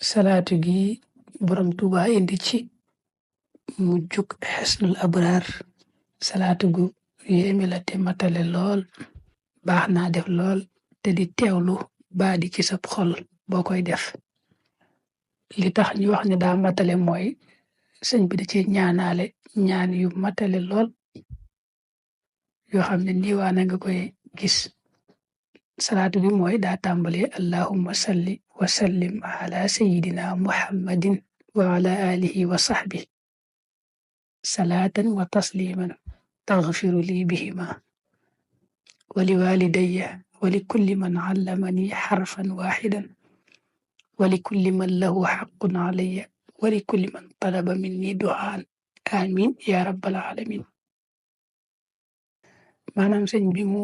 salaatu gi borom tuuba indi ci mujjuk xesnul abraar salaatu gu yéeme la te matale lool baax naa def lool te di teewlu baa di ci sab xol boo koy def li tax ñu wax ne daa matale mooy sëñ bi da ci ñaanaale ñaan yu matale lool yoo xam ne niiwaana nga koy gis salaatu bi mooy daa tàmbale allahumma salli wa sallim ala sayidina muhammadin wa ala alihi wa sahbihi salaatan wa tasliman taghfiru li bihima wa li walidayya wa li kulli man allamani harfan wahidan wa li kulli man lahu haqqun alayya wa li kulli man talaba minni du'aan amin ya rabbal alamin maanaam sëñ bi mu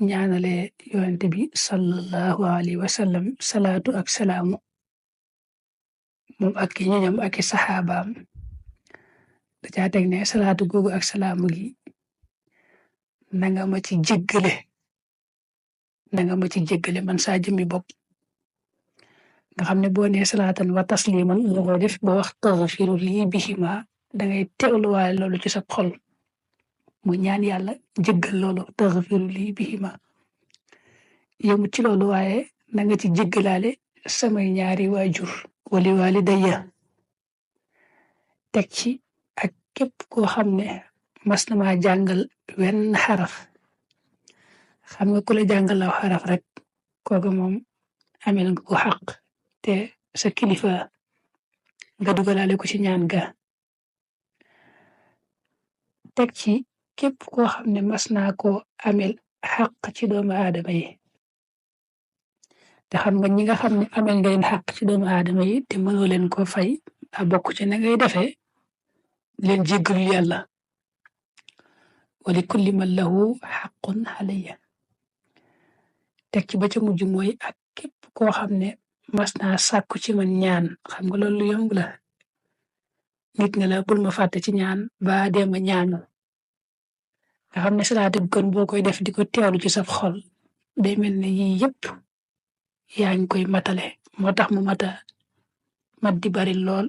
ñaanale yonente bi sallallahu alayhi wa sallam salaatu ak salaamu moom ak ki ñoñam ak i saxaabaam da caa teg ne salaatu googu ak salaamu gi nanga ma ci jéggale man saa jëmmi bopp nga xam ne boo nee salaatan wa tasliman nga koy def ba wax taghfiru lii bihima dangay teewluwaale loolu ci sa xol mu ñaan yàlla jéggal loolu taghfiru lii bihima yëmu ci loolu waaye na nga ci jéggalaale samay ñaari waajur wali walidayya teg ci ak képp koo xam ne mas na maa jàngal wenn xaraf xam nga ku la jàngal aw xaraf rek kooku moom amel nga ko xaq te sa kilifa nga dugalaale ko ci ñaan ga teg ci képp koo xam ne mas naa ko amel xaq ci doomu aadama yi te xam nga ñi nga xam ne amel nga leen xaq ci doomu aadama yi te mënoo leen ko fay a bokk ci na ngay defee leen jéggalul yàlla wa li kulli man lahu xaqun alayya teg ci ba ca mujj mooy ak képp koo xam ne mas naa sàkku ci man ñaan xam nga loolu lu yomb la nit nga la bul ma fàtte ci ñaan ba dee ma ñaanu nga xam ne salaatu bi kon boo koy def di ko teewlu ci sab xol day mel ne yii yëpp yaa ngi koy matale moo tax mu mat di bari lool